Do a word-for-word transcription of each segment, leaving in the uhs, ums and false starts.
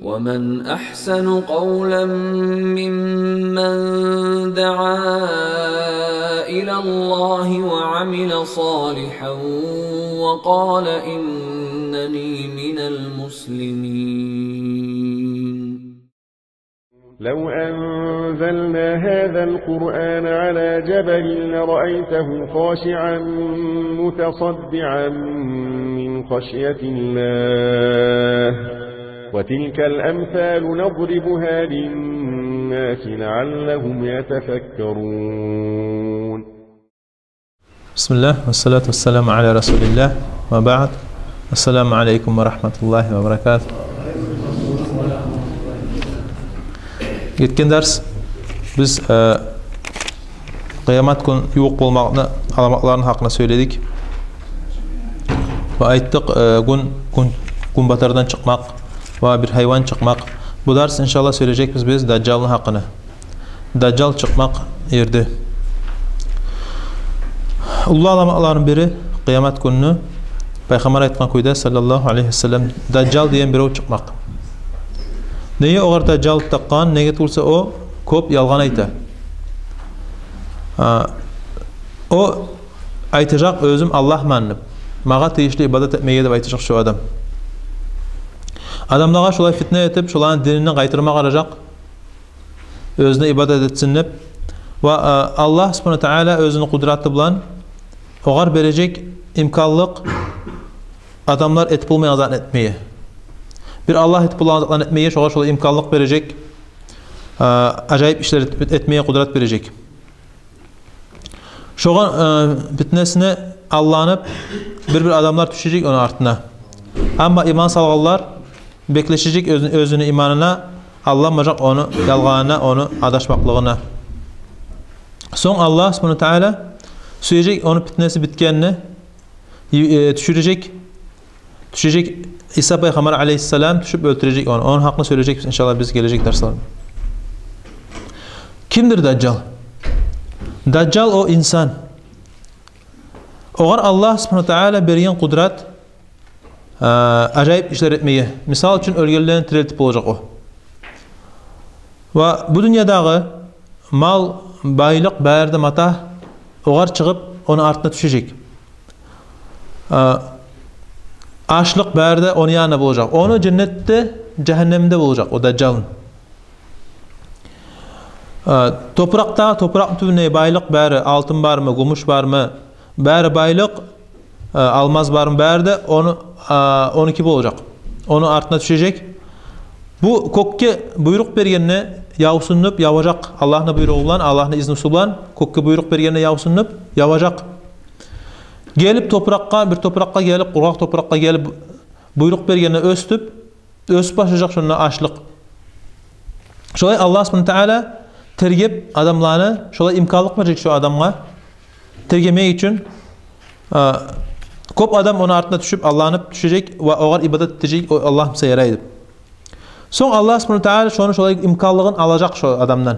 ومن أحسن قولا ممن دعا إلى الله وعمل صالحا وقال إنني من المسلمين. لو أنزلنا هذا القرآن على جبل لرأيته خاشعا متصدعا من خشية الله. وتلك الأمثال نضربها للناس لعلهم يتفكرون. بسم الله والصلاة والسلام على رسول الله وبعد. السلام عليكم ورحمة الله وبركاته. Гетген дарс биз, э, къыямат гюн ювукъ болмакъны аламатларыны гьакъында сёйледик. Ва айтдыкъ, э, гюн, гюн, гюнбатардан чыкъмакъ ва бир гьайван чыкъмакъ. Бу дарс, иншаллагь, сёйлежекбиз биз Дажжалны гьакъында. Дажжал чыкъмакъ ерде. Уллу аламатланы бири къыямат гюнню, Пайхаммар айтгъан кюйде, саллаллагьу алайгьи ва саллам, Дажжал деген бирев чыкъмакъ. Неге огъар Дажжал деп такъгъан? Неге тюгюлсе о кёп ялгъан айта. А, о айтажакъ: «Оьзюм Аллагьман», – деп, «магъа тийишли ибадат этмеге», – деп айтажакъ шо адам. Адамлагъа шолай фитне этип, шоланы дининден къайтарма къаражакъ, оьзюне ибадат этсин деп. Ва, а, Аллагь субгьанагьу ва тагьала оьзюню къудраты булан огъар бережек имканлыкъ адамлар этип болмайгъан затны этмеге. Бир Аллагь этип болагъан затланы этмеге шогъар шолай имканлыкъ бережек, а, ажайып ишлер эт-, этмеге къудрат бережек. Шогъар, э, фитнесине алданып, бир-бир адамлар тюшежек ону артына. Амма иман салгъанлар беклешежек оьзю-, оьзюню иманына, алданмажакъ ону ялгъанына, ону адашмакълыгъына. Сонг Аллагь субгьанагьу ва тагьала сюежек ону фитнеси битгенни, э, тюшюрежек, тюшежек Иса пайхаммар алайгьиссалам, тюшюп оьлтюрежек ону. Ону гьакъында сёйлежекбиз, иншаллагь, биз гележек дарсларда. Кимдир Дажжал? Дажжал – о инсан. Огъар Аллагь субгьанагьу ва тагьала берген къудрат, э, ажайып ишлер этмеге. Мисал учун, оьлгенлени тирилтип болажакъ о. Ва бу дюньядагъы мал, байлыкъ, бары да матагь огъар чыгъып, ону артына тюшежек. А, ашлыкъ бары да ону янында болажакъ. Ону женнети де, жагьаннеми де болажакъ о Дажжалны. А, топуракъда, топуракъны тюбюнде байлыкъ бары, алтын бармы, гюмюш бармы, бары байлыкъ, а, алмаз бармы, бары да ону, а, онуки болажакъ. Ону артына тюшежек. Бу кёкге буйрукъ бергенде явсун деп яважакъ. Аллагьны буйругъу булан, Аллагьны изнусу булан кёкге буйрукъ бергенде явсун деп яважакъ. Гелип топуракъгъа, бир топуракъгъа гелип, къургъакъ топуракъгъа гелип буйрукъ бергенде оьсюп, оьсюп башлажакъ шонда ашлыкъ. Шолай Аллагь субгьанагьу ва тагьала тергеп адамланы, шолай имканлыкъ бережек шо адамгъа тергемек учун. А, кёп адам ону артына тюшюп, алданып тюшежек ва огъар ибадат этежек, о Аллагь буса ярай деп. Сонг Аллагь субгьанагьу ва тагьала шону шолай имканлыгъын алажакъ шо адамдан.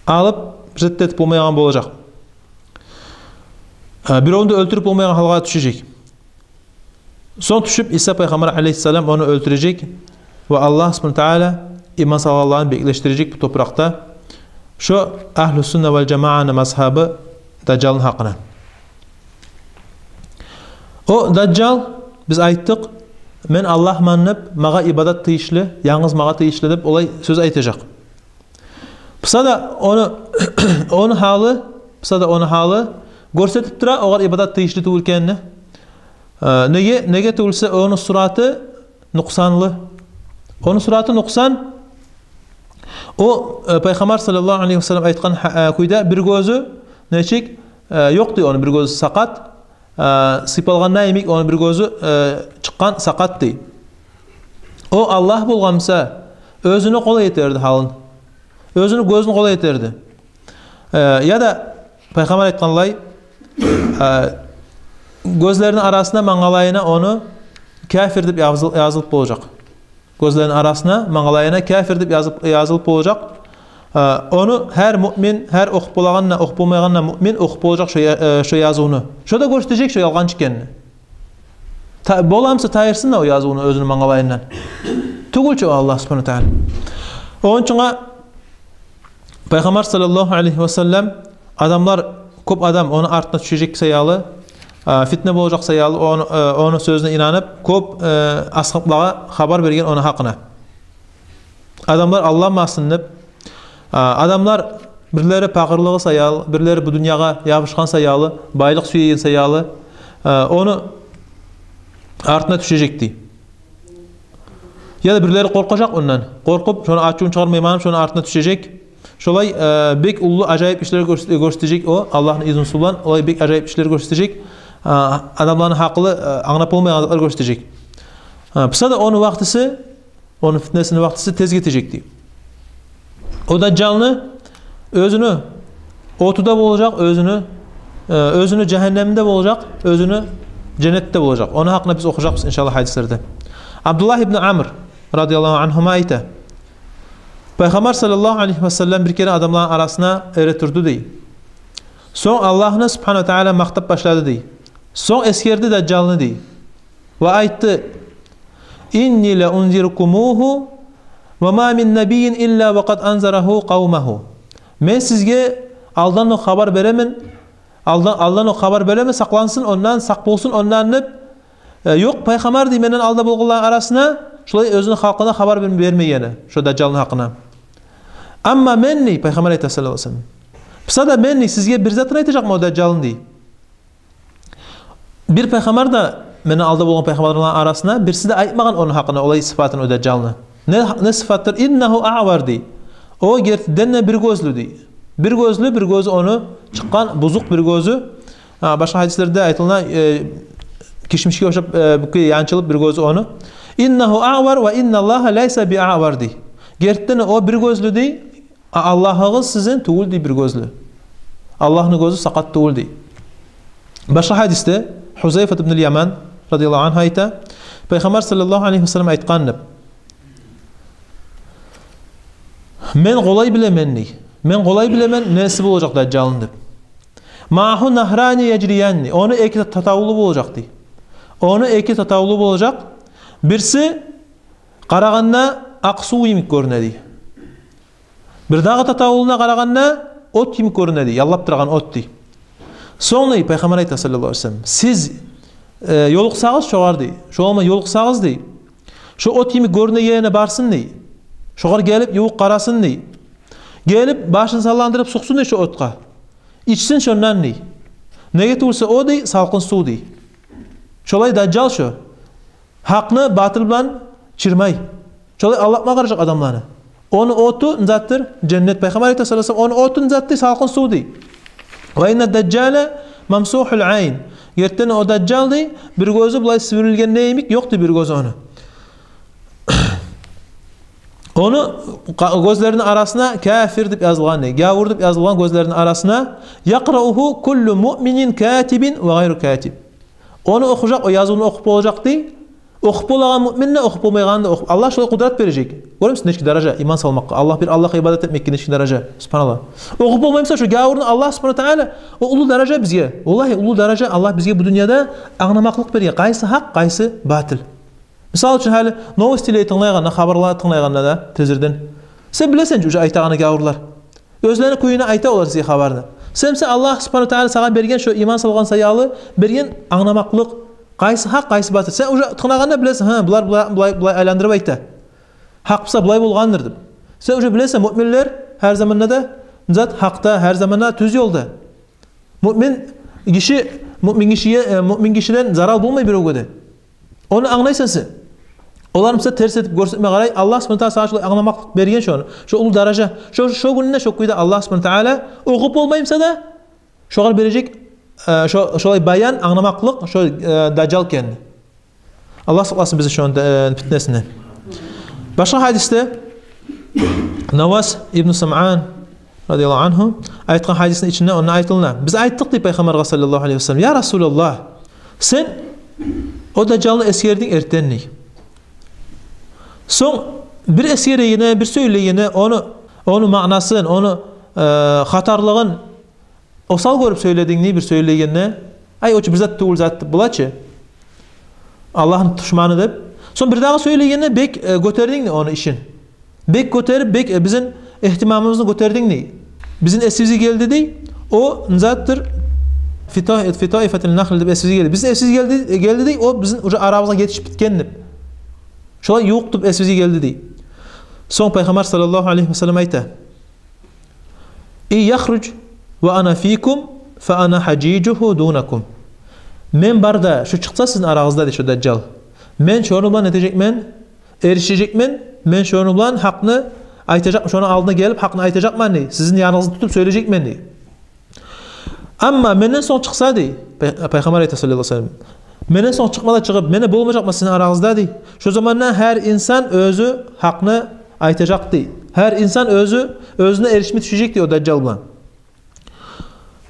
Алып, бир зат да этип болмайгъан болажакъ. А, биревню де оьлтюрюп болмайгъан гьалгъа тюшежек. Сонг тюшюп, Иса пайхаммар алайгьиссалам ону оьлтюрежек ва Аллагь субгьанагьу ва тагьала иман салгъанланы беклешдирежек бу топуракъда. Шо Агьлу сунна вал жамааны мазгьабы Дажжалны гьакъына. О Дажжал, биз айтдыкъ, «мен Аллагьман деп, магъа ибадат тийишли, янгыз магъа тийишли», – деп олай сёз айтажакъ. Буса да ону, ону гьалы, буса да ону гьалы гёрсетип тура огъар ибадат тийишли тюгюл экенни. Э, неге, неге тюгюлсе, ону сураты нукъсанлы. Ону сураты нукъсан. О, э, пайхаммар саллаллагьу алайгьи ва саллам айтгъан гьа-, э, кюйде, бир гёзю нечик, э, ёкъ дей ону, бир гёзю сакъат, э, сыйпалгъанда йимик ону бир гёзю, э, чыкъгъан сакъат дей. О Аллагь болгъан буса, оьзюню къолай этерди гьалын. Оьзюню гёзюн къолай этерди. Э, яда пайхаммар айтгъанлай, э, гёзлерини арасына, мангалайына ону кафир деп языл-, язылып болажакъ. Гёзлерини арасына, мангалайына кафир деп язып, язылып болажакъ. Э, ону гьар муъмин, гьар охуп болагъан да, охуп болмайгъан да муъмин охуп болажакъ шо я-, э, шо язывну. Шо да гёрсетежек шо ялгъанчы экенни. Та-, бола буса тайдырсын да о язывну оьзюню мангалайындан. тюгюл чи о Аллагь субгьанагьу ва тааля. Ону учун Пайхаммар саллаллагьу алайгьи ва саллам, адамлар, кёп адам ону артына тюшежек саялы, а, фитне болажакъ саялы, ону, э, ону сёзюне инанып, кёп, э, асгьаблагъа хабар берген ону гьакъына. Адамлар алданмасын деп, а, адамлар бирлери пакъырлыгъы саялы, бирлери бу дюньягъа ябушгъан саялы, байлыкъ сюеген саялы, э, ону артына тюшежек дей. Яда бирлери къоркъажакъ ондан. Къоркъуп, шону ачувун чыгъармайман деп, шону артына тюшежек. Шолай, э, бек уллу ажайып ишлер гёрс-, гёрсетежек о, Аллагьны изнусу булан, олай бек ажайып ишлер гёрсетежек, а, адамланы гьакъылы, э, англап болмайгъан затлар гёрсетежек. А, буса да ону вакътиси, ону фитнесини вакътиси тез гетежек дей. О Дажжалны оьзюню оту да болажакъ, оьзюню, э, оьзюню жагьаннеми де болажакъ, оьзюню женнети де болажакъ. Ону гьакъында биз охужакъбыз, иншаллагь, гьадислерде. Абдуллагь ибну Амр, радияллагьу ангьума, айта: Пайхаммар саллаллагьу алайгьи ва саллам бир керен адамланы арасына эретурду дей. Сонг Аллагьны субгьанагьу ва тааля макътап башлады дей. Сонг эсгерди Дажжалны дей. Ва айтды: «Инни ла унзирукумугьу, ва ма мин набиййин илла ва къад анзарагьу къавмагьу». Мен сизге алдан окъ хабар беремен, алдан, алдан окъ хабар беремен, сакълансын ондан, сакъ болсун ондан деп. Э, ёкъ пайхаммар дей менден алда болгъанланы арасына, шолай оьзюню халкъына хабар бер-, бермегени шо Дажжалны гьакъына. Амма мен дей, пайхаммар айта саллаллагьу алайгьи ва саллам, буса да мен дей сизге бир затын айтажакъман о Дажжалны дей. Бир пайхаммар да, менден алда болгъан пайхаммарланы арасына бириси де айтмагъан ону гьакъына олай сыфатын о Дажжалны. Не, не сыфатдыр? «Иннагьу аъвар» дей. О гертиден де бир гёзлю дей. Бир гёзлю, бир гёзю ону чыкъгъан, бузукъ бир гёзю. А, башгъа гьадислерде айтылына, э, кишмишге ошап, э, бюкге янчылып бир гёзю ону. «Иннагьу аъвар ва инналлагьа лайса би аъвар» дей. Гертиден де о бир гёзлю дей. А Аллагьыгъыз сизин тюгюл дей бир гёзлю. Аллагьны гёзю сакъат тюгюл дей. Башгъа гьадисде Гьузайфат ибнул Яман, радияллагьу ангьу, айта, пайхаммар саллаллагьу алайгьи ва саллам айтгъан деп: «Мен къолай билемен дей. Мен къолай билемен неси болажакъ Дажжалны деп. Магьу нагьрани яжрияни. Ону эки татавулу болажакъ дей. Ону эки татавулу болажакъ. Бириси къарагъанда акъ сув йимик гёрюне дей. Бирдагъы татавулуна къарагъанда от йимик гёрюне дей, яллап турагъан от дей». Сонг дей, пайхаммар айта саллаллагьу алайгьи ва саллам: «Сиз, э, ёлукъсагъыз шогъар дей. Шогъар ёлукъсагъыз дей. Шо от йимик гёрюнегенине барсын дей. Шогъар гелип ювукъ къарасын дей. Гелип башын салландырып сукъсун дей шо отгъа. Ичсин шондан дей. Неге тюгюлсе о дей салкъын сув дей». Шолай Дажжал шо. Гьакъны батыл булан чырмай. Шолай алдатма къаражакъ адамланы. Ону оту не затдыр? Женнет. Пайхаммар айта саллаллагьу алайгьи ва саллам, ону оту не затдыр? Салкъын сув дей. «Ва инна дажжала мамсухул айн». Гертиден о Дажжал дей, бир гёзю булай сивирилген йимик ёкъ дей бир гёзю ону. Ону къа-, гёзлерини арасына кафир деп язылгъан дей, гавур деп язылгъан гёзлерини арасына. «Якъраугьу куллу муъминин катибин ва гъайру катиб». Ону охужакъ, о язывну охуп болажакъ дей. Охуп болагъан муъмин де, охуп болмайгъан да охуп. Аллагь шолай къудрат бережек. Гёремисиз, нечик даража иман салмакъгъа, Аллагь бир Аллагьгъа ибадат этмекге нечик даража. Субгьаналлагь. Охуп болмаймыса шо гавурну, Аллагь субгьанагьу ва тааля, о уллу даража бизге. Валлагьи, уллу даража Аллагь бизге бу дюньяда англамакълыкъ берген. Къайсы гьакъ, къайсы батыл. Мисал учун, гьали новостилер тынглайгъанда, хабарлар тынглайгъанда да тезирден, сен билесен чи уже айтагъаны гавурлар. Оьзлени кюйюне айта олар сизге хабарны. Сен, сен Аллагь субгьанагьу ва тааля сагъа берген, шо иман салгъан саялы берген англамакълыкъ, къайсы гьакъ, къайсы батыл. Сен уже тынглагъанда билесен, гьа, булар булай, булай, булай айландырып айта. Гьакъ буса булай болгъандыр деп. Сен уже билесен, муъминлер гьар заманда да зат гьакъда, гьар заманда тюз ёлда. Муъмин гиши, муъмин гишиге, э, муъмин гишиден зарал болмай биревге де. Ону англайсан сен. Олар буса терс этип гёрсетме къарай, Аллагь субгьанагьу ва тааля сагъа шолай англамакълыкъ берген шону. Шо уллу даража. Шо, шо гюнюнде шо кюйде Аллагь субгьанагьу ва тааля охуп болмаймыса да, шогъар бережек, э, шо, шолай баян, англамакълыкъ, шо, э, Дажжал экенни. Аллагь сакъласын бизин шону, э, питнесинден. Башгъа гьадисде Навас ибну Самъан, радияллагьу ангьу, айтгъан гьадисни ичинде онда айтылына: «Биз айтдыкъ, – дей, – Пайхаммаргъа саллаллагьу алайгьи ва саллам: „Я Расулаллагь, сен о Дажжалны эсгердинг эртен, – дей. – Сонг бир эсгерегенде, бир сёйлегенде, ону, ону маънасын, ону, э, хатарлыгъын осал гёрюп сёйлединг, – дей, – бир сёйлегенде. Ай, о чу бир зат тюгюл зат деп бола чы, Аллагьны душманы деп. Сонг бирдагъы сёйлегенде бек, э, гётердинг ону ишин. Бек гётерип, бек, э, бизин игьтимамыбызны гётердинг дей. Бизин эсибизге гелди дей. О затдыр фи та-, фи таифатин нахл деп эсибизге гелди. Бизин эсибизге гелди, гелди дей. О бизин уже арабызгъа етишип битген деп. Шолай ювукъ деп эсибизге гелди дей. Сонг Пайхаммар саллаллагьу алайгьи ва саллам айта: «Ин яхруж ва ана фикум, фа ана хажижугьу дунакум». Мен барда, шо чыкъса сизин арагъызда дей шо Дажжал, мен шону булан нетежекмен, эришежекмен, мен шону булан гьакъны айтажакъ-, шону алдына гелип гьакъны айтажакъман дей, сизин яныгъызны тутуп сёйлежекмен дей. Амма менден сонг чыкъса дей, пай-, Пайхаммар айта саллаллагьу алайгьи ва саллам, менден сонг чыкъма да чыгъып, мен де болмажакъман сизин арагъызда дей. Шо заманда гьар инсан оьзю гьакъны айтажакъ дей. Гьар инсан оьзю, оьзюне эришме тюшежек дей о Дажжал булан.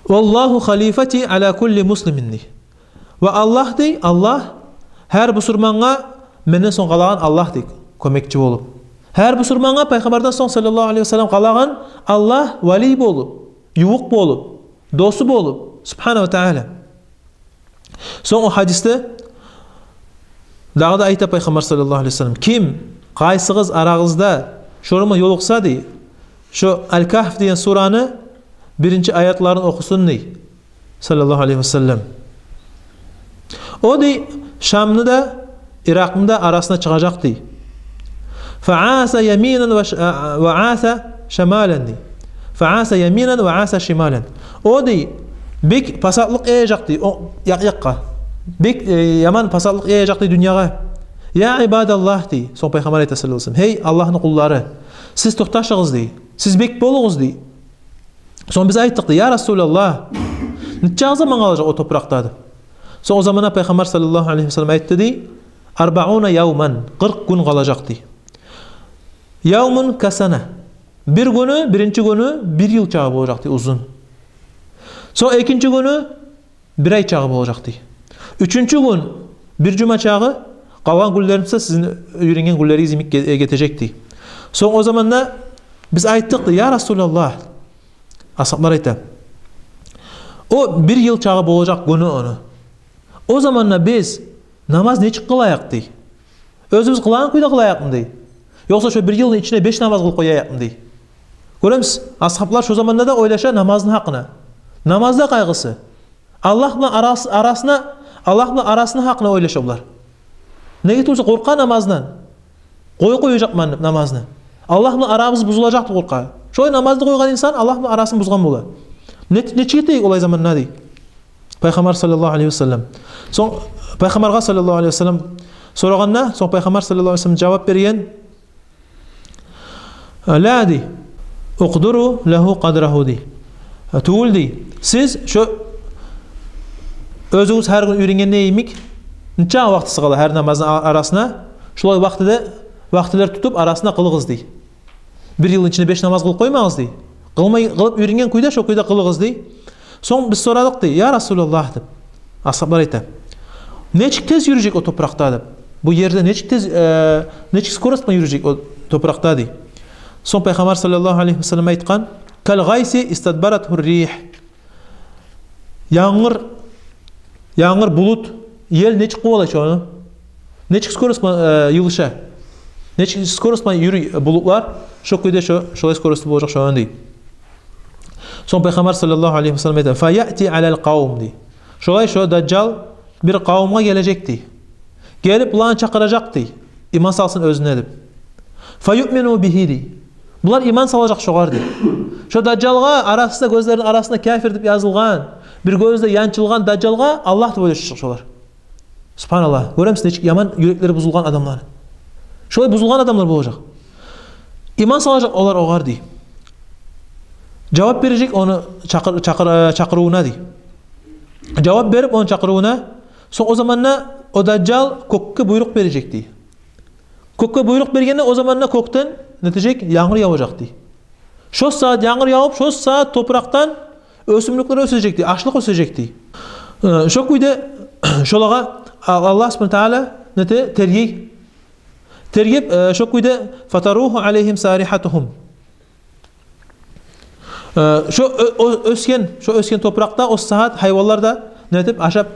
«Валлагьу халифати ала кулли муслимин» дей. Ва Аллагь дей, Аллагь гьар бусурмангъа менден сонг къалагъан Аллагь дей, кёмекчи болуп. Гьар бусурмангъа Пайхаммардан сонг саллаллагьу алайгьи ва саллам къалагъан Аллагь валий болуп, ювукъ болуп, досу болуп, субгьанагьу ва тааля. Сонг о гьадисде дагъы да айта Пайхаммар саллаллагьу алайгьи ва саллам: «Ким, къайсыгъыз арагъызда шону булан ёлукъса дей, шо Аль-Кагьф деген сураны биринчи аятларын охусун» дей, саллаллагьу алайгьи ва саллам. О дей, Шамны да, Иракъны да арасына чыгъажакъ дей. «Фа аса яминан ва ш-, а, ва аса шималан» дей. «Фа аса яминан ва аса шималан». О дей, бек пасатлыкъ яяжакъ дей, о якъ-якъгъа. Бек, э, яман пасатлыкъ яяжакъ дей дюньягъа. «Я ибадаллагь» дей. Сонг Пайхаммар айта саллаллагьу алайгьи ва саллам: «Гьей Аллагьны къуллары, сиз токъташыгъыз» дей. «Сиз бек болугъуз» дей. Сонг биз айттыкъ дей: «Я Расулаллагь, нечакъы заман къалажакъ о топуракъда?» деп. Сонг о заманда Пайхаммар саллаллагьу алайгьи ва саллам айтды дей: «Арбауна явман», къыркъ гюн къалажакъ дей. «Явмун касана». Бир гюню, биринчи гюню бир йыл чакъы болажакъ дей, узун. Сонг экинчи гюню бир ай чакъы болажакъ дей. Уьчюнчю гюн бир жума чакъы, къалгъан гюнлерин буса сизин уьйренген гюнлеригиз йимик ге-, гетежек дей. Сонг о заманда биз айттыкъ дей: «Я Расулаллагь», асгьаблар айта, «о бир йыл чакъы болажакъ гюню ону. О заманда биз намаз нечик къылайыкъ?» дей. «Оьзюбюз къылагъан кюйде къылайыкъмы?» дей. «Ёкъса шо бир йылны ичинде беш намаз къылып къояйыкъмы?» дей. Гёремисиз, асгьаблар шо заманда да ойлаша намазны гьакъына. Намазда къайгъысы. Аллагь булан арас-, арасына, Аллагь булан арасына гьакъына ойлаша булар. Неге тюгюл буса къоркъа намаздан. Къоюп къояжакъман деп намазны. Аллагь булан арабыз бузулажакъ деп къоркъа. Шолай намазны къойгъан инсан Аллагь булан арасын бузгъан бола. Не, нечик этейик олай заманда дей Пайхаммар саллаллагьу алайгьи ва саллам. Сонг Пайхаммаргъа саллаллагьу алайгьи ва саллам сорагъанда, сонг Пайхаммар саллаллагьу алайгьи ва саллам жавап берген: «Ла, — дей, — укъдуру лагьу къадрагьу», — дей. «Тюгюл, — дей, — сиз шо оьзюгюз гьар гюн уьйренгенде йимик, нечакъы вакътиси къала гьар намазны а-, арасына, шолай вакътиде, вакътилер тутуп арасына къылыгъыз», — дей. «Бир йылны ичинде беш намаз къылып къоймагъыз», — дей. «Къылмай, къылып уьйренген кюйде, шо кюйде къылыгъыз», — дей. Сонг биз сорадыкъ дей: «Я Расулаллагь, — деп асгьаблар айта, — нечик тез юрюжек о топуракъда?» — деп. «Бу ерде нечик тез, э, нечик скорость булан юрюжек о топуракъда?» — дей. Сонг Пайхаммар саллаллагьу алайгьи ва саллам айтгъан: «Кал гъайси истадбаратгьу рригь». Янгур, янгур, булут, ел нечик къувалай шону? Нечик скорость булан, э, йылыша? Нечик скорость булан юрюй булутлар? Шо кюйде шо, шолай скорость болажакъ шону, дей. Сонг Пайхаммар саллаллагьу алайгьи ва саллам айта: «Фа яъти алал къавм», — дей. Шолай шо Дажжал бир къавумгъа гележек, дей. Гелип, буланы чакъыражакъ, дей, иман салсын оьзюне деп. «Фа юъмину бигьи», — дей. Булар иман салажакъ шогъар, дей. Шо Дажжалгъа арасында, гёзлерини арасында кафир деп язылгъан, бир гёзде янчылгъан Дажжалгъа Аллагь деп ойлашажакъ шолар. Субгьаналлагь. Гёремисиз, нечик яман юреклери бузулгъан адамлар. Шолай бузулгъан адамлар болажакъ. Иман салажакъ олар огъар, дей. Жавап бережек ону чакъыр-, чакъыр-, чакъырывуна, дей. Жавап берип ону чакъырывуна, сонг о заманда о Дажжал кёкге буйрукъ бережек, дей. Кёкге буйрукъ бергенде, о заманда кёкден нетежек, янгур яважакъ, дей. Шо сагьат янгур явуп, шо сагьат топуракъдан оьсюмлюклер оьсежек, дей, ашлыкъ оьсежек, дей. Э, шо кюйде шолагъа А-, Аллагь субгьана ва тааля нете, тергей. Тергеп, э, шо кюйде: «Фатаруху алайгьим сарихатугьум». Э, шо о-, о-, оьсген, шо оьсген топуракъда о сагьат гьайванлар да нетип, ашап,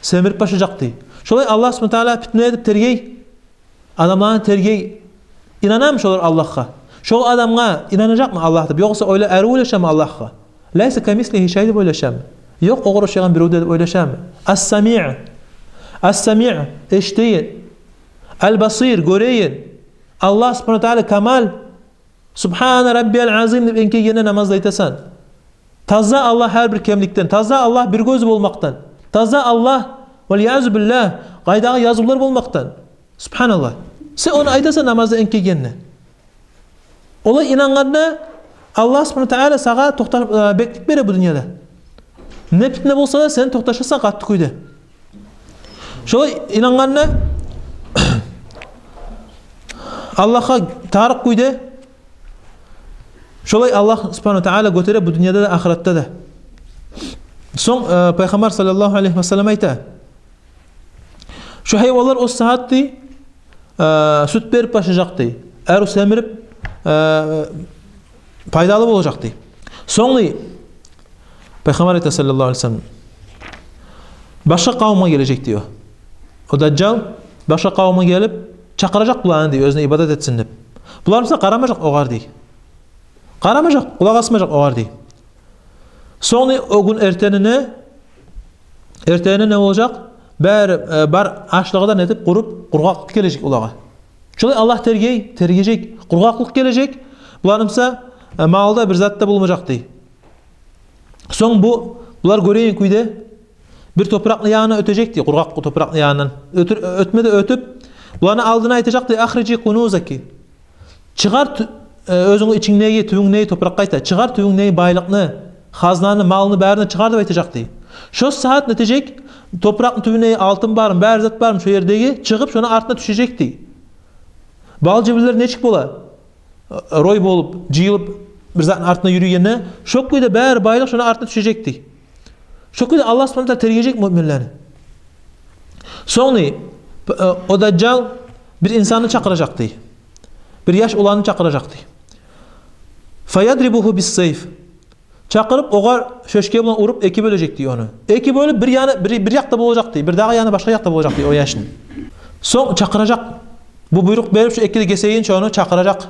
семирип башлажакъ, дей. Шолай Аллагь субгьана ва тааля питне этип тергей. Адамланы тергей, инанамы шолар Аллагьгъа? Шол адамгъа инанажакъмы Аллагь деп? Ёкъса ойла-, ари ойлашамы Аллагьгъа? «Лайса камислигьи шай» деп ойлашамы? Ёкъ огъар ошайгъан бирев де деп ойлашамы? Ас-Самиъ. Ас-Самиъ, эшитеген. Ал-Басир, гёреген. Аллагь субгьанагьу ва тааля камал. «Субгьана раббиял азим» деп энкейгенде намазда айтасан. Таза Аллагь гьар бир кемликден, таза Аллагь бир гёзю болмакъдан, таза Аллагь, валь-иязу биллагь, къайдагъы язывлар болмакъдан. Субгьаналлагь. Сен ону айтасан намазда энкейгенде. Олай инангъанда Аллагь субгьанагьу ва тааля сагъа токъта-, э, беклик бере бу дюньяда. Не питне болса да, сен токъташасан къатты кюйде. Шолай инангъанда, Аллагьгъа тарыкъ кюйде, шолай Аллагь субгьанагьу ва тааля гётере бу дюньяда да, ахыратда да. Сонг, э, Пайхаммар саллаллагьу алайгьи ва саллам айта: «Шо гьайванлар о сагьат, дей, э, сют берип башлажакъ, дей, арив семирип, э, пайдалы болажакъ», дей. Сонг, дей, Пайхаммар айта саллаллагьу алайгьи ва саллам: «Башгъа къавумгъа гележек, дей, о. О Дажжал башгъа къавумгъа гелип, чакъыражакъ буланы, дей, оьзюне ибадат этсин деп. Булар буса къарамажакъ огъар, дей. Къарамажакъ, къулакъ асмажакъ огъар», дей. Сонг, дей, о гюн эртенине, эртенине не болажакъ? Бары, э, бар ашлыгъы да нетип, къуруп, къургъакълыкъ гележек олагъа. Шолай Аллагь тергей, тергежек, къургъакълыкъ гележек. Буланы буса, э, малы да, бир зат да болмажакъ, дей. Сонг бу, булар гёреген кюйде бир топуракъны янына оьтежек, дей, къургъакъ топуракъны янындан. Оьтюр-, оьтме де оьтюп, буланы алдына айтажакъ, дей: «Ахрижи кунузаки». Чыгъар тю-, э, оьзюнгню ичингдеги, тюбюнгдеги топуракъгъа айта. «Чыгъар тюбюнгдеги байлыкъны, хазнаны, малны барын да чыгъар», – деп айтажакъ, дей. Шо сагьат нетежек? Топуракъны тюбюндеги алтын бармы, бары зат бармы, шо ердеги чыгъып, шону артына тюшежек, дей. Бал жибинлер нечик бола? Рой болуп, жыйылып, бир затны артына юрюйгенде, шо кюйде бары байлыкъ шону артына тюшежек, дей. Шо кюйде Аллагь субгьанагьу ва тааля тергежек муъминлени. Сонг, дей, п-, э, о Дажжал бир инсанны чакъыражакъ, дей. Бир яш уланны чакъыражакъ, дей. «Фаядрибугьу бис-сайф». Чакъырып, огъар шёшке булан уруп, эки бёлежек, дей, ону. Эки бёлюп, бир яны, бир, бир якъда болажакъ, дей, бир дагъы яны башгъа якъда болажакъ, дей, о яшны. Сонг чакъыражакъ. Бу буйрукъ берип, шо эки де гесегин шону чакъыражакъ.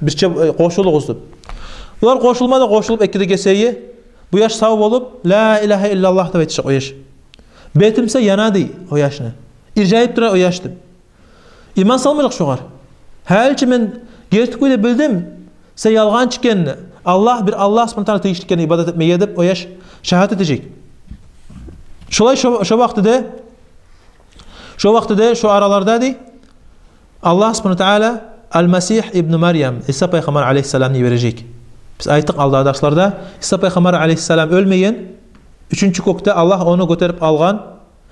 Бирче, э, къошулугъуз деп. Булар къошулма да къошулуп, эки де гесеги. Бу яш сав болуп, «Ла илагьа иллаллагь» деп айтажакъ о яш. Бети буса яна, дей, о яшны. Иржайып тура о яш деп. Иман салмажакъ шогъар. «Гьали чи мен герти кюйде билдим сен ялгъанчы экенни, Аллагь, бир Аллагь субгьанагьу ва тааля тийишли экенни ибадат этмеге», – деп о яш шагьат этежек. Шолай шо, шо вакътиде, шо вакътиде, шо араларда, дей, Аллагь субгьанагьу ва тааля Ал-Масигь ибну Марьям, Иса пайхаммар алейгьиссаламны йибережек. Биз айтдыкъ алда дарсларда, Иса пайхаммар алейгьиссалам оьлмеген, уьчюнчю кёкде Аллагь ону гётерип алгъан.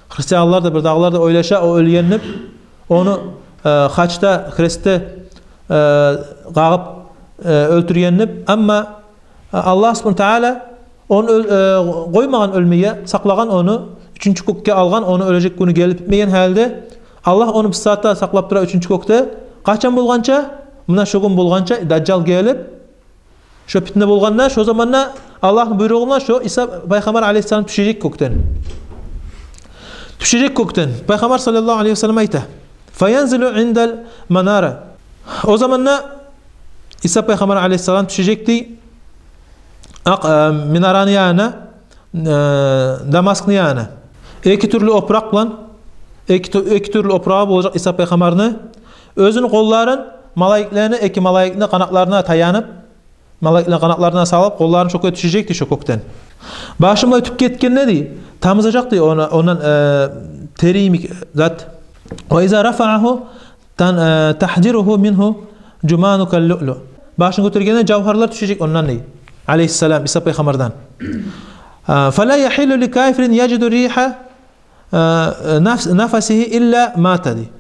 Христианлар да, бирдагъылар да ойлаша, о оьлген деп, ону, э, хачда, хрестде, э, къагъып, э, оьлтюрген деп. Амма, э, Аллагь субгьанагьу ва тааля ону оьл-, э, къоймагъан оьлмеге, сакълагъан ону, уьчюнчю кёкге алгъан, ону оьлежек гюню гелип битмеген гьалда, Аллагь ону бу сагьатда сакълап тура уьчюнчю кёкде. Къачан болгъанча? Муна шо гюн болгъанча, Дажжал гелип, шо питне болгъанда, шо заманда Аллагьны буйругъу булан шо Иса пайхаммар алейгьиссалам тюшежек кёкден. Тюшежек кёкден. Пайхаммар саллаллагьу алейгьи ва саллам айта: «Фаянзилу индал манара». О заманда Иса пайхаммар алейгьиссалам тюшежек, дей, акъ, э, минараны янына, э, Дамаскны янына. Эки тюрлю опуракъ булан, эки тю-, эки тюрлю опурагъы болажакъ Иса пайхаммарны. Оьзюню къолларын малайиклени, эки малайикни къанатларына таянып, малайиклени къанатларына салып, къолларын шо кюйде тюшежек, дей, шо кёкден. Башын булай тюпге этгенде, дей, тамызажакъ, дей, ону, ондан, э, тери йимик зат. «Ва иза рафаагьу тан-, э, тахжиругьу мингьу жуману кал-луълу». Башын гётергенде жавгьарлар тюшежек ондан, дей, алейгьиссалам, Иса пайхаммардан. Э, «фала яхиллу ли кафирин яжиду ригьа, э, нафс-, нафасигьи илла мата», дей.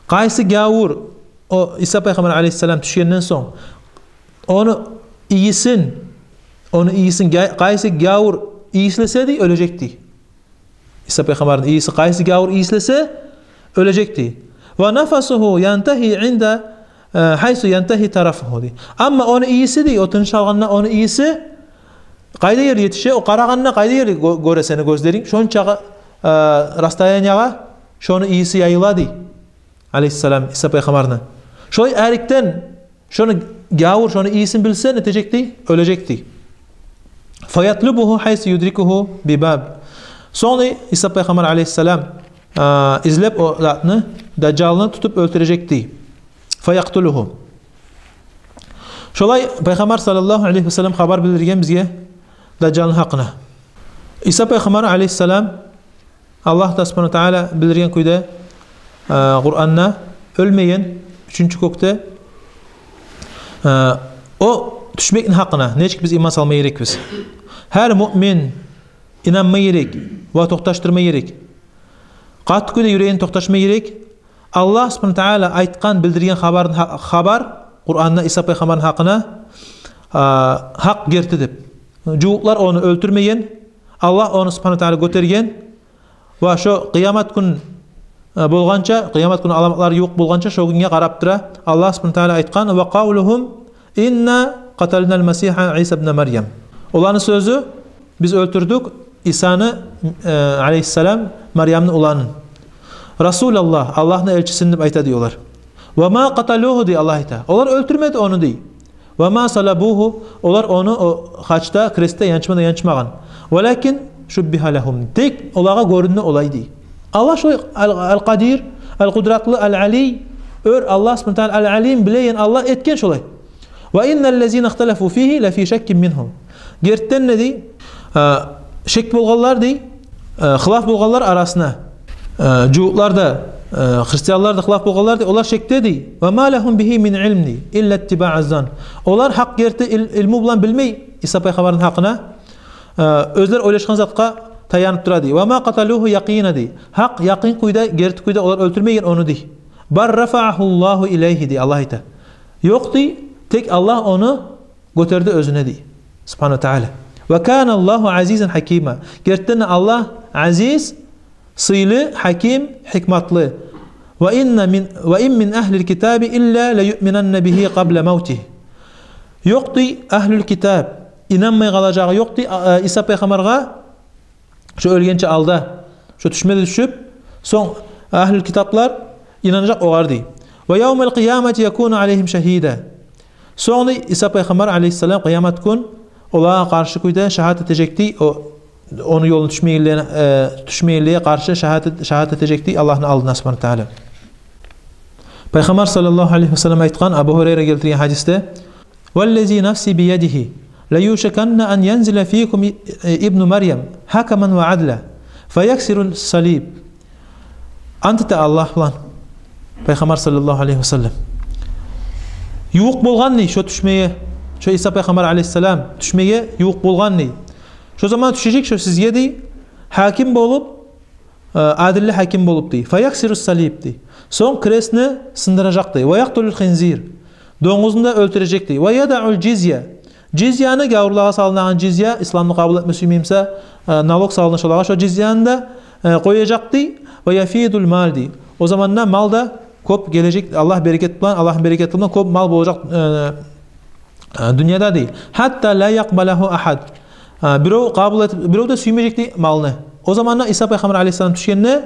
Къайсы гявур о Иса пайхаммар алейгьиссалам тюшгенден сонг, ону ийисин, ону ийисин гя-, къайсы гявур ийислесе, дей, оьлежек, дей. Иса пайхаммарны ийиси къайсы гявур ийислесе, оьлежек, дей. «Ва нафасугьу янтагьи инда, э, гьайсу янтагьи тарафугьу», дей. Амма ону ийиси, дей, о тыныш алгъанда ону ийиси къайда ер етише, о къарагъанда къайда ер гё-, гёре сени гёзлеринг, шончагъы, э, расстояниягъа шону ийиси яйыла, дей. алейгьиссалам, Иса пайхаммарны. Шолай арекден шону гявур, шону ийисин билсе, не этежек дей? Оьлежек дей. Фаятлубугьу гьайсу юдрикугьу бибаб. Сонг Иса пайхаммар алейгьиссалам, а, излеп о затны, Дажжалны тутуп оьлтюрежек дей. Фаякътулугьу. Шолай Пайхаммар саллаллагьу алейгьи ва саллам хабар билдирген бизге Дажжалны гьакъына. Иса пайхаммар алейгьиссалам, Аллагь да субгьанагьу ва тагьала билдирген кюйде, э, Къуранда, оьлмеген, уьчюнчю кёкде, э, о тюшмекни гьакъына нечик биз иман салма герекбиз? Гьар муъмин инанма герек ва токъташдырма герек. Къатты кюйде юрегин токъташма герек. Аллагь субгьанагьу ва тагьала айтгъан, билдирген хабарын гьа-, хабар Къуранда Иса пайхаммарны гьакъына, а, гьакъ, герти деп. Жугьутлар ону оьлтюрмеген, Аллагь ону субгьанагьу ва тагьала гётерген. Ва шо къыямат гюн, а, болгъанча, къыямат гюн аламатлар ювукъ болгъанча, шо гюнге къарап тура. Аллагь субгьанагьу ва тагьала айтгъан: «Ва къавлугьум инна къаталнал масигьа Иса ибна Марьям». Оланы сёзю: «Биз оьлтюрдюк Исаны, э, алейгьиссалам, Марьямны уланын. Расулаллагь, Аллагьны элчисин», — деп айта дей олар. «Ва ма къаталугьу», — дей Аллагь айта. Олар оьлтюрмеди ону дей. «Ва ма салабугьу», олар ону о хачда, крестде янчма да янчмагъан. «Валакин шуббигьа лагьум». Тек олагъа гёрюндю олай дей. Аллагь шолай ал-, Ал-Къадир, Ал-Къудратлы, Ал-Алий, оьр Аллагь субгьанагьу ва тагьала, Ал-Алим, билеген Аллагь этген шолай. «Ва инналлазина ихталафу фигьи ла фи шаккин мингьу». Гертиден де дей, а, шек болгъанлар дей, а, хылаф болгъанлар арасына. А, жугьутлар да, а, христианлар да хылаф болгъанлар дей, олар шекде дей. «Ва ма лагьум бигьи мин илм» дей, «илла иттибаъаз-занн». Олар гьакъ, герти ил-, илму булан билмей Иса пайхаммарны гьакъына, а, оьзлер ойлашгъан затгъа таянып тура дей. «Ва ма къаталугьу якъина» дей. Гьакъ, якъин кюйде, герти кюйде олар оьлтюрмеген ону дей. «Бал рафаъагьуллагьу илайгьи» дей Аллагь айта. Ёкъ дей, тек Аллагь ону гётерди оьзюне дей, субгьанагьу ва тагьала. «Ва каналлагьу азизан гьакима». Гертиден де Аллагь азиз, сыйлы, гьаким, гьикматлы. «Ва инна мин, ва ин мин агьлил китаби илла лаюъминанна бигьи къабла мавтигьи». Ёкъ дей агьлул китаб, инанмай къалажагъы ёкъ дей, а, а, Иса пайхаммаргъа шо оьлгенче алда, шо тюшме де тюшюп, сонг агьлул китаплар инанажакъ огъар дей. «Ва явмал къиямати якуну алайгьим шагьида». Сонг дей Иса пайхаммар алейгьиссалам къыямат гюн олагъа къаршы кюйде шагьат этежек дей, о, ону ёлуна тюшмегенлеге, э, тюшмегенлеге къаршы шагьат эт-, шагьат этежек дей Аллагьны алдына субгьанагьу ва тагьала. Пайхаммар саллаллагьу алайгьи ва саллам айтгъан, Абу Гьурайра гелтирген гьадисде: «Валлази нафси биядигьи, лаюшиканна ан янзила фикум и-, ибну Марьям гьакаман ва адла, фаяксирус салиб». Ант эте Аллагь булан Пайхаммар саллаллагьу алайгьи ва саллам. Ювукъ болгъан дей шо тюшмеге, шо Иса пайхаммар алайгьиссалам тюшмеге ювукъ болгъан дей. Шо заман тюшежек шо сизге дей, гьаким болуп, э, адилли гьаким болуп дей. «Фаяксирус салиб» дей. Сонг крестни сындыражакъ дей. «Ва якътулул хинзир». Донгузну да оьлтюрежек дей. «Ва ядаъул жизья». Жизьяны, гявурлагъа салынагъан жизья, исламны къабул этме сюймей буса, э, налог салына шолагъа, шо жизьяны да, э, къояжакъ дей. «Ва яфидул мал» дей. О заманда мал да кёп гележек, Аллагь берекет булан, Аллагьны берекети булан кёп мал болажакъ, э, э, дюньяда дей. «Гьатта ла якъбалагьу агьад». Э, биров къабул этип, биров да сюймежек дей малны. О заманда Иса пайхаммар алайгьиссалам тюшгенде,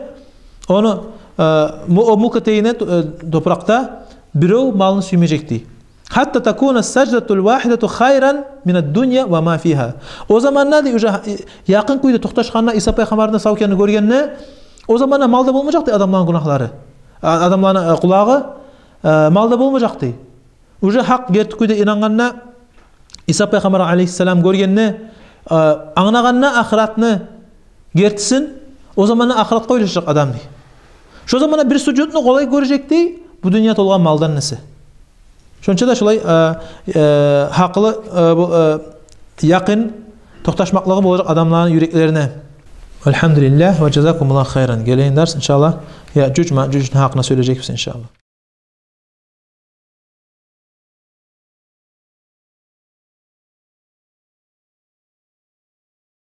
ону, э, му-, о мука тегине, э, топуракъда биров малны сюймежек дей. «Гьатта такуна саждатул вагьидату хайран минад дунья ва ма фигьа». О заманда дей, уже, э, якъын кюйде токъташгъанда, Иса пайхаммарны сав экенин гёргенде, о заманда мал да болмажакъ дей адамланы гюнагьлары, а, адамланы, э, къулагъы, э, мал да болмажакъ дей. Уже гьакъ герти кюйде инангъанда, Иса пайхаммар алайгьиссалам гёргенде, э, англагъанда ахыратны гертисин, о заманда ахыратгъа ойлашажакъ адам дей. Шо заманда бир сужудну къолай гёрежек дей бу дюнья толгъан малдан эсе. Шонча да шолай, э, э, гьакъылы, э, бу, э, якъын токъташмакълыгъы болажакъ адамланы юреклерине. Альгьамдулиллагь ва жазакумуллагьу хайран. Гелеген дарс, иншааллагь, Яъжуж-Маъжужну гьакъына сёйлежекбиз, иншааллагь.